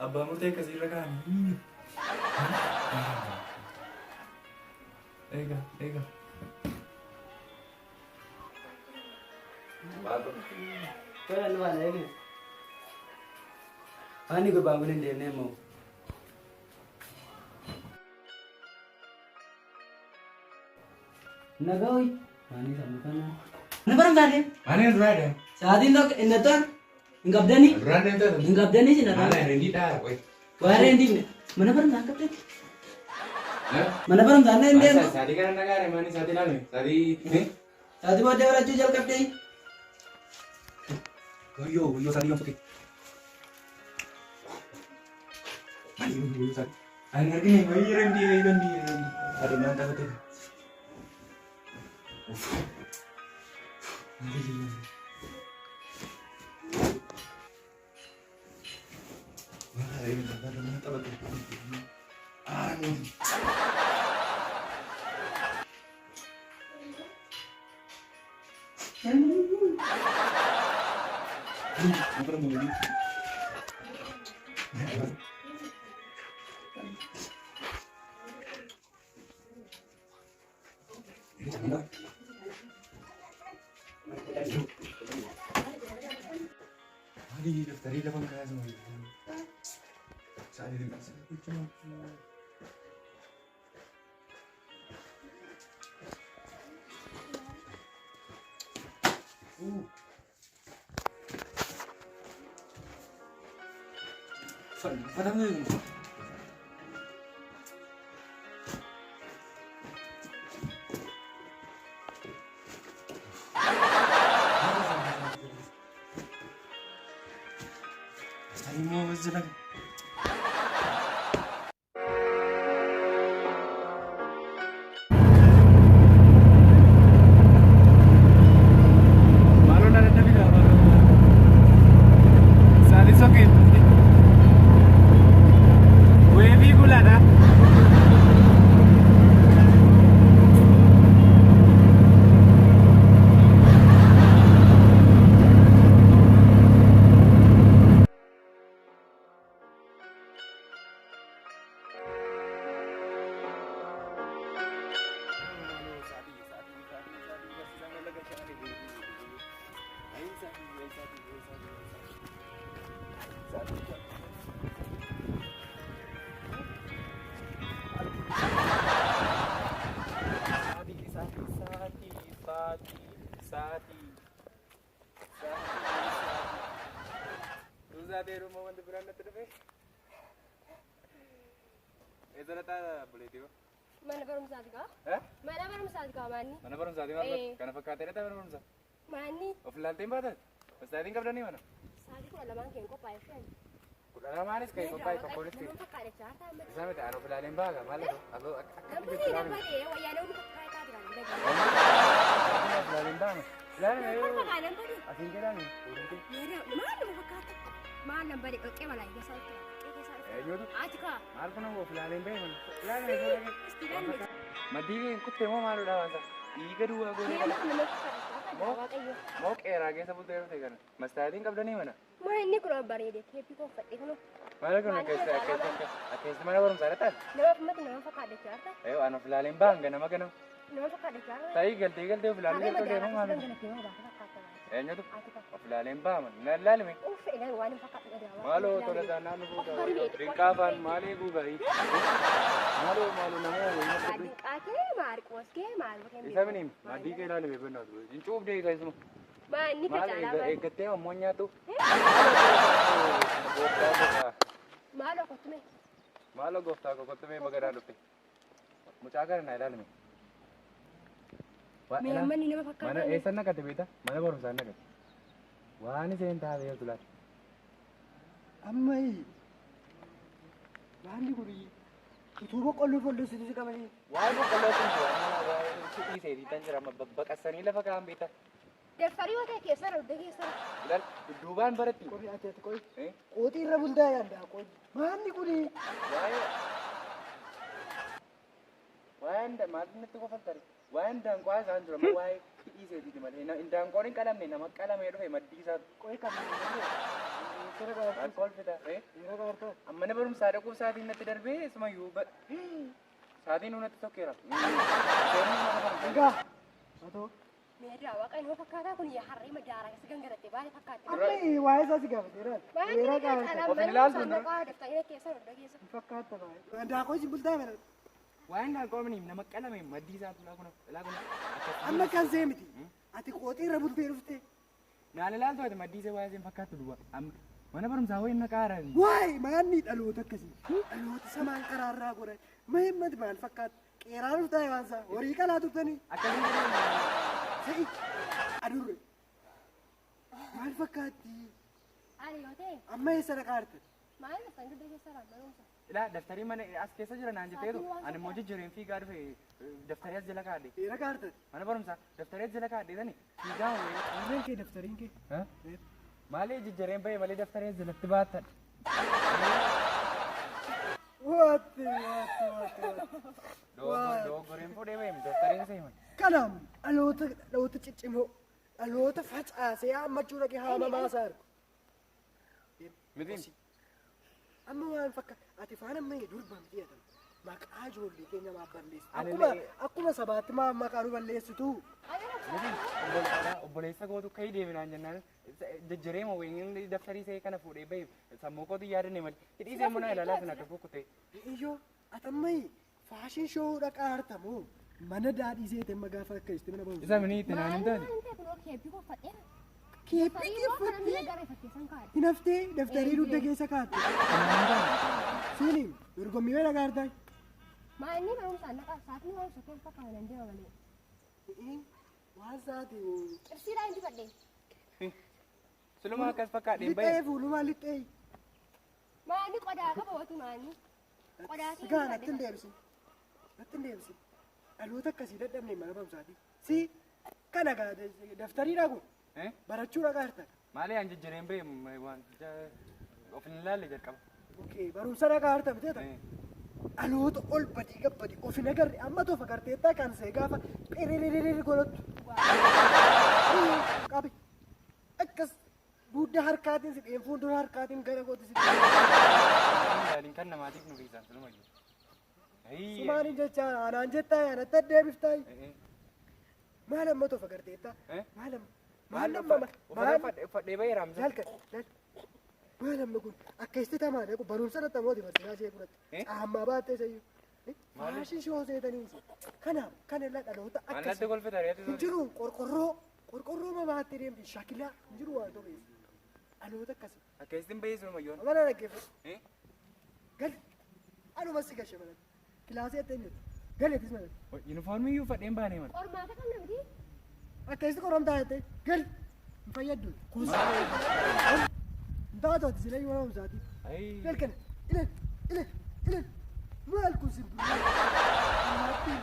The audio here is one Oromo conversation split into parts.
Abbaa murtee akkasiirra kaa'anii. Eega, eega. Tola nu baana eegi. Waan gurbaan kun hin deemnee immoo. Nagaa hoyi. Maanii sammuu kana. Mana barumsaa deem. Maanii duraa deem. Sa'aatiin tokko hin nattoon hin qabdanii. Duraan deemtee Hin qabdanii si Maala nattoon. rendii dhaara qoy. Waaree hin diifne. Mana barumsaa hin qabdanii. Mana barumsaa hin deemtu. Saatii kana nagaare maanii saatii laame. Saatii. Sa'aatii booddee barachuu jalqabdee. Wayyoo wayyoo saatii yoom soqee. Maanii wayyoo saatii. Ani argine wayii rendii wayii rendii rendii. Saatii naan taphatee. Maali daftarii lafa kaasuma. Saatii Mana barumsaati kaa? Mana barumsaati kaa maanni? Mana barumsaati maal barta? Kana fakkaatee dha mana barumsaa. Maanni? Of ilaaltee hin baatan? Sa'aatiin qabdanii mana? Sa'aatii 12 keen qophaa'e shan. 12nis kan qophaa'e tokkonis Nama fakkaate chaartaa amma. Isaa miti ani of ilaaleen baaga maal akka Namni jettu nama ilaalame. badee wayyaa namni fakkaate taate kan hin beeku. Of ilaaleen baama. Ilaalame Nama fakkaate nama badee. Asiin jedhame. Maal nama fakkaata? Maal nama badee dhoqqee balaa keessaa dhufte. Dhoqqee keessaa dhufte. Eenyutu? Ati kaa. Maal kun of ilaaleen bahe mana? Ilaalame. Isti ilaalame. Maddii kee kuttee moo maaludha waan isaa? Dhiiga duwwaa goonee Nama kana. nama fakkaate chaartaa waaqayyo. Moo qeeraa keessa bultee dhufte kana? Mastaatiin qabdanii mana? Maa inni kun bareede keeppii koo uffadhe kunoo. Maal kun akkeessi mana barumsaa dhaqan? Nama mati nama fakkaate chaartaa. Ayyo ani of ilaaleen bahan ganama ganama. Nama fakkaate chaartaa. Ta'ii galtee galtee of ilaaluu Harree jalqabdee magaalaa moo maal? keessa gangalattee nama baate fakkaata. Eenyutu? Ati kaa. Of ilaaleen bahama. Na ilaalime. Uffee ilaali waan hin fakkaatu dhagaa. Maaloo tola isaa naannoo fuuta. Dinqaa afaan maal eeguu gaarii? Maaloo maaloo nama wayii natti Dinqaa kee maal qoos kee maal bakka Isa mini maddii kee ilaalime bannaatu. Hin cuubdee egaa isuma. Maa inni Maal facaalaa maal? eeggattee ammoo nyaatu? Maaloo kottume. Maaloo gooftaa koo kottu mee baga dhufte. Mucaa kana na ilaalime. Mee manni nama Mana fakkaata. eessa naqate beektaa? Mana barumsaa naqate. Waan isheen taate yoo tulaate. Amma maalli kun utuu boqqolloo follessitu si qabanii. Waa'ee boqqolloo kun waa'ee dhiiseetii tan jira amma babbaqassanii lafa kaa'an beektaa? Daftarii yoo ta'e keessa dha, dugda keessa dha. Ilaal dudduubaan baratti. Qofi ati ati qoyi. Qooxii irra bultaa yaaddaa qoyi. Maanni kuni? Waa'ee maal natti kofaltare? Waa'ee indaanqoo isaan dura amma waa'ee hidhii seetiiti malee. Indaanqoon hin qalamne nama qalamee dhufe maddii isaatu. Qoyi kan Maal kolfita? Amma mana barumsaa dhaquuf sa'aatiin natti darbee isumayyuu sa'aatiin natti tokkeera. Egaa. Matoo. Meedaa waaqa inni fakkaataa kun harree madaaraa keessa gangalattee baay'ee fakkaatti. Amma waa'ee isaa si gaafateera. Weera gaafata. Of hin ilaaltu Daftarii keessa dha, dugda keessa. Hin fakkaata baay'ee. Indaanqoo isin bultaa mana. Waa'ee indaanqoo mini nama qalame maddii isaatu laa kuna laa kuna. Amma kan see miti. Ati qooxii irra bultee dhufte. Naan ilaaltu ati maddii isee waa'ee isheen fakkaattu duwwaa. Amma mana barumsaa wayii na qaara. Waa'ee maanni dhaloota akkasii. Dhaloota samaan karaarraa godhan. Mahimmati maal fakkaata? Qeeraa dhuftaa waan isaa. Horii qalaa turtanii. Akkasiin jedhee Se'i. Adurre. Maal fakkaatti? Ani yoo ta'e Amma eessa dhaqaa jirtan? maal daftarii dugda keessa dha barumsa. Ilaa daftarii mana as keessa jira naan jetteetu ani immoo jijjiireen fiigaa dhufe daftarii as jala kaadhe. Eera kaartan. Mana barumsaa daftarii as jala kaadhe sani fiigaa wayii. Warreen kee daftariin kee. Maalee jijjiireen bahee malee daftarii as jalatti baattan. Waatti waatti waatti waatti. Dogoggoreen fuudhee bahee daftariin seeman. Kanaaf dhaloota dhaloota ciccimoo dhaloota facaasee hammachuu dhaqee haamamaa isaa argu. Mitiin. Amma waan fakka ati faana amma durba miti jedhama. Maqaa ijoollee keenya maaf balleessitu? Anillee- Akkuma akkuma sabaatti maaf maqaa nu balleessitu? Mitiin obboleessa gootu ka'ii deeminaan jennaan jijjiireema wayii daftarii see kana fuudhee bahee sammuu kootu yaadanne malee hidhii see mana ilaalaa sana akka kukkute. Iyyoo ati amma fashion show dhaqaa hartamoo mana daadhii seete amma gaafa akka itti mana barumsa. Isa mini itti naan hin Maal taane. maal ta'e kun keeppii uffadheera. Keeppii keeffattee hin haftee daftarii dugda keessa kaa'atte. Siiniin dorgommii wayii dhaqaa hartaa? Maalni barumsaan dhaqaa sa'aatiin barumsa keessa fakkaata nan deema malee. Waan sa'aati Qirsiidhaan injifadhe. Siluma akkas fakkaadheen bahee. lixxee fuulumaa lixxee. Maalni qodaa qaba watu maalni. Qodaa keessa Gaa natti hin deebisin. Natti hin deebisin. Dhaloota akkasii dadhabne mana barumsaati. Si kana gaa daftariidhaa kun barachuu dhaqaa jirta. Maalee an jijjiireen bahee waan of hin ilaalle jalqaba. Okee barumsa dhaqaa jirta miteeta. Dhaloota ol badii gabbadii of hin agarre amma tofa garteettaa kan see gaafa xiriririri godhattu. Qabi akkas dugda harkaatiin si dheen fuuldura harkaatiin gara kooti si. Ilaaliin kan namaatiif nu dhiisan silumayyuu. Sumaaniin jecha anaan jettaa anatti addeebiftaa. Maal amma tofa garteettaa? Maal amma? Maal amma? Maal Uffadhee bahee raamsa. Laal kan laal. Maal amma kun akka itti tamaa dhaqu barumsa irratti ammoo barsiisaa ishee fudhatte. Caammaa baattee isayyuu. Fashion show seetanii kanaaf kana irra dhaloota Maal akkasii. natti kolfita reetu. Hin jiru qorqorroo qorqorroo mamaatti deemti shakilaa hin jiru waan ta'eef. Dhaloota akkasii. Akka isin bahee silumayyuu. Mana dhaggeeffatu. Gali. Anuma si gashe mana. Kilaasii attee jirtu. Gali atis mana. Yuunifoormii iyyuu uffadheen baanee mana. Qormaata qabna miti. Akka itti qoramtaa jettee gali. Hin fayyaddu. Kuusaa. Hin taatu ati sila yoo barumsaati. Gal kana. Ilal ilal ilal. Maal kun simbirroo? Allaattii.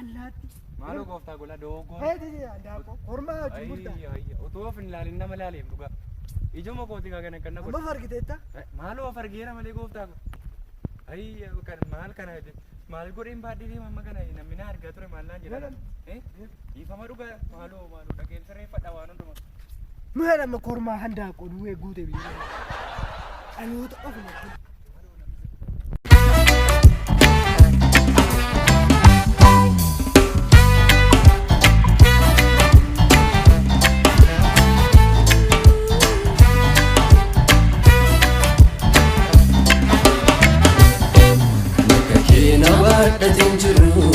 Allaattii. Maaloo gooftaa gola dogoggora. Fayyadee andaaqoo kormaa wajjin bultaa. Utuu of hin ilaalin nama ilaaleef dhugaa. Ijuma kooti kaa kana kan na godhe. Amma fargiteetta? Maaloo of argeera malee gooftaa ko. Ayya kan maal kana maal godheen baadhee deema amma kana namni na argaa ture maal naan jedha. Dhiifama dhugaa maaloo maaloo dhaqeen sirreeffadha waan hundumaa. Maal amma kormaa handaaqoo duwwee guute biyya. Dhaloota ofuma. Bakka kee na baadhateen jiru.